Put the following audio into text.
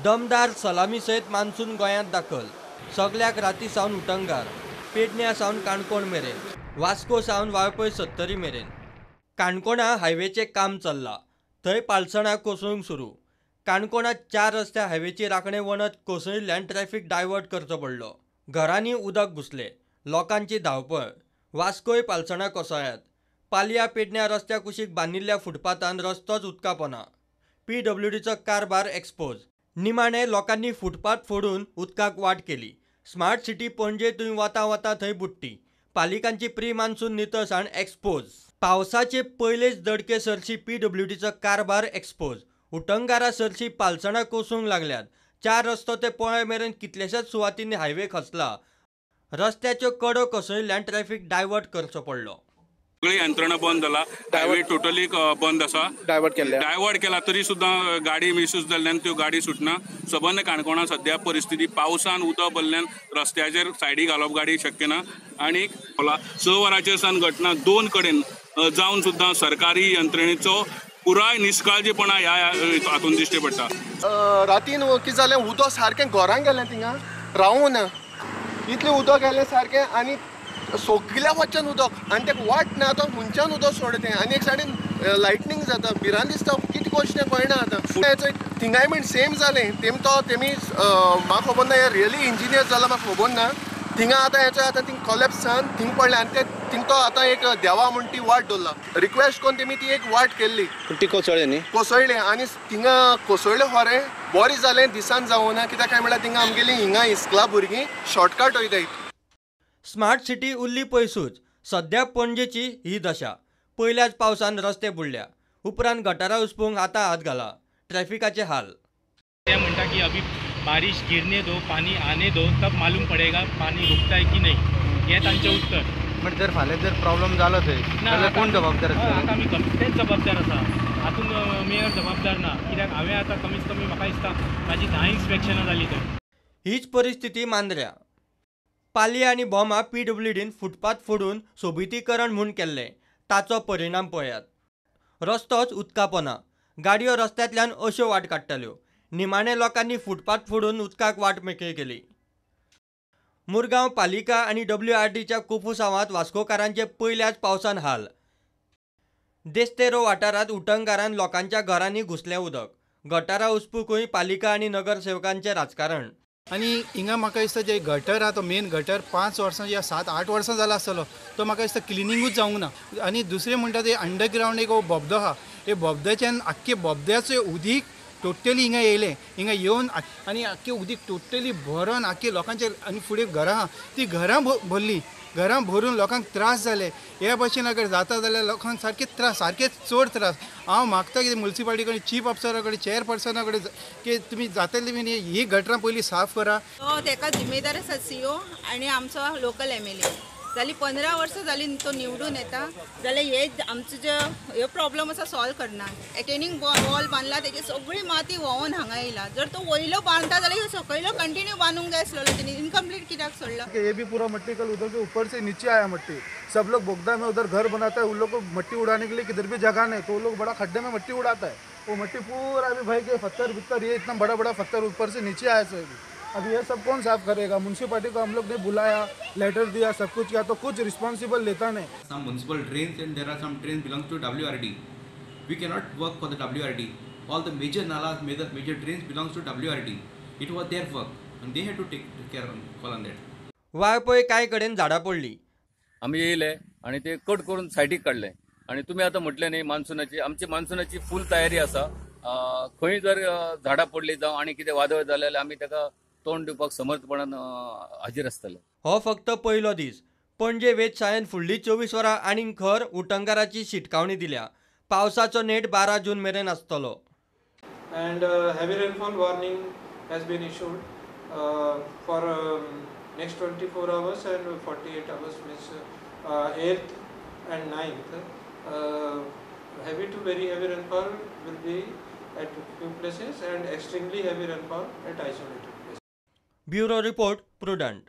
दमदार सलामी सयत मान्सून गोंयांत दाखल. सगल्याक राती सावन उटंगार. पेडण्या सावन काणकोण मेरेन, वास्को सावन वाळपय सत्तरी मेरेन. काणकोणा हायवेचें काम चल्लां, थंय पालसणां कोसळूंक सुरू. काणकोणांत 4 रस्त्या हायवेची राखणे वणत कोसळिल्ल्यान ट्रॅफिक डायवर्ट करचो पडलो. घरांनी उदक घुसलें, लोकांची धांवपळ. वास्कोय पालसणां कोसळ्ळ्यात. पालया पेडण्या रस्त्या कुशीक बांदिल्ल्या फुटपाथान रस्तोच उदका पोना. पीडब्ल्यूडीचो कारभार एक्सपोज. निमाणे लोकांनी फुटपाथ फोडून उदकाक वाट केली. स्मार्ट सिटी पणजे थंय वता वता थंय बुडटी. पालिकांची प्री मान्सून नितळसाण एक्सपोज. पावसाचे पयलेच दडके सरशी पीडब्ल्यूडीचो कारभार एक्सपोज. उटंगारा सरशी पालसणां कोसळूंक लागल्यात. 4 रस्तो ते पोळे मेरेन कितल्याशाच सुवातींनी हायवे खचला. रस्त्याच्यो कडो कोसळिल्ल्यान ट्रॅफिक डायवर्ट करचो पडलो. सगळी यंत्रणा बंद जाला, हायवे टोटली बंद आसा. डायवर्ट केला तरी सुद्दां गाडी मिसूज जाल्ल्यान त्यो गाडी सुटना. सबंद काणकोणा सद्या परिस्थिती पावसान उदक भरल्यान रस्त्याचेर सायडी घालप गाडी शक्य ना. आनी 6 वरांचेर सावन घटना 2 कडेन जावन सुद्दां सरकारी यंत्रणेचो पुराय निष्काळजीपणा ह्या हातून दिश्टी पडटा. रातीन कितें जालें, उदक सारकें घरान गेलें, थिंगा रावूं ना इतलें उदक गेलें सारकें आनी सगल्या वचन उदक आनी तेका वाट ना, तो खंयच्यान उदक सोडटा आनी एक सायडीन लायटनींग जाता, भिरांत दिसता, कितें करचें तें कळना आतां. थिंगाय बीन सेम जालें. तेम तो तेमी म्हाका खबर ना, हे रियली इंजिनियर जाला म्हाका खबर ना. थिंगा आतां हेचो आतां थिंग कोलॅप्स जावन थिंग पडलें आनी ते थिंग तो आतां एक देवा म्हूण ती वाट दवरला. रिक्वेस्ट करून तेमी ती एक वाट केल्ली, ती कोसळ्ळी न्ही, कोसळ्ळी आनी थिंगा कोसळ्ळें खरें बरें जालें दिसान जावना, कित्याक काय म्हळ्यार थिंगा आमगेली हिंगा इस्कला भुरगीं शॉर्टकट वयताय. स्मार्ट सिटी उरली पयसूच. सद्या पणजेची ही दशा. पयल्याच पावसान रस्ते बुडल्या, उपरांत गटारां उसपूंक आतां हात घाला. ट्रॅफिकाचे हाल. ते म्हणटा की अभी बारिश गिरने दो, पानी आने दो, तब मालूम पडेगा पानी रुकता है की नहीं, हें तांचें उत्तर. बट जर फाल्यां जर प्रॉब्लम जालो थंय जाल्यार कोण जबाबदार आसा? आतां आमी तेच जबाबदार आसा. हातूंत मेयर जबाबदार ना, कित्याक हांवें आतां कमीत कमी म्हाका दिसता म्हाजी 10 इन्स्पेक्शनां जालीं थंय. हीच परिस्थिती मांद्र्या. पालया आनी भोमा पीडब्ल्यूडीन फुटपाथ फोडून सोबितीकरण म्हूण केल्लें, ताचो परिणाम पळयात. रस्तोच उदका पोना. गाडयो रस्त्यांतल्यान अश्यो वाट काडटाल्यो. निमाणे लोकांनी फुटपाथ फोडून उदकाक वाट मेकळी केली. मुरगांव पालिका आनी डब्ल्यूआरडीच्या कोफुसांवांत वास्कोकारांचे पयल्याच पावसान हाल. देस्तेरो वाठारांत उटंगारान लोकांच्या घरांनी घुसलें उदक. गटारां उसपुकूय पालिका आनी नगरसेवकांचें राजकारण. आनी हिंगा म्हाका दिसता जे गटर आहा तो मेन गटर 5 वर्सां या 7-8 वर्सां जाला आसतलो, तो म्हाका दिसता क्लिनिंगूच जावंक ना. आनी दुसरें म्हणटा ते अंडरग्रावंड एक बोबदो आहा, ते बोबद्याच्यान आख्खे बोबद्याचें उदीक टोटली हिंगा येयलें. हिंगा येवन आनी आख्खें उदीक टोटली भरून आख्खे लोकांचे आनी फुडें घरां आहा ती घरां भरलीं. घरां भरून लोकांक त्रास जाले. हे भशेन अगर जाता जाल्यार लोकांक सारके त्रास, सारके चड त्रास. हांव मागता की मुन्सिपालिटी कडेन, चीफ ऑफिसरा कडेन, चेअरपर्सना कडेन की तुमी जातले बीन ही गटरां पयलीं साफ करा. तो तेका जिम्मेदार आसा सीओ आनी आमचो लोकल एमएलए. जाली 15 वर्सां जाली तो निवडून येता जाल्यार हे आमचो जे ह्यो प्रॉब्लम आसा सॉल्व करना. एटेनिंग वॉल बांदला तेजी सगळी माती व्हांवून हांगा येयला. जर तो वयलो बांदता जाल्यार ह्यो सकयलो कंटिन्यू बांदूंक जाय आसलेलो, तेणी इनकम्प्लीट कित्याक सोडला? ये भी पूरा मट्टी कल उधर के ऊपर से नीचे आया मट्टी. सब लोग बोगदा में उधर घर बनाता है, उन लोग को मट्टी उड़ाने के लिए किधर भी जगह नहीं, तो वो लोग बड़ा खड्डे में मट्टी उड़ाता है. वो मट्टी पूरा अभी भाई के पत्थर बित्तर ये इतना बड़ा बड़ा पत्थर ऊपर से नीचे आया सर. अभी ये सब कौन साफ करेगा? म्युनिसिपैलिटी को हम लोग ने बुलाया, लेटर दिया, सब कुछ किया, तो कुछ रिस्पॉन्सिबल लेता नहीं. Some municipal drains and there are some drains belongs to WRD. We cannot work for the WRD. All the major nalas, major drains belongs to WRD. It was their work and they had to take care on call on that. Valpoi कांय कडेन झाडां पडली. आमी येयले आनी ते cut करून सायडीक काडले. आनी तुमी आतां म्हटलें न्ही मान्सुनाची, आमची मान्सुनाची फूल तयारी आसा. खंय जर झाडां पडली जावं आनी कितें वादळ जालें जाल्यार आमी ताका तोंड दिवपाक समर्थपणान हाजीर आसतले. हो फक्त पयलो दीस. पणजे वेधशाळेन फुडली 24 वरां आनीक खर उटंगाराची शिटकावणी दिल्या. पावसाचो नेट 12 जून मेरेन आसतलो. And heavy rainfall warning has been issued for next 24 hours and 48 hours, means 8th and 9th. Heavy to very heavy rainfall will be at few places and extremely heavy rainfall at isolated places. Bureau report, Prudent.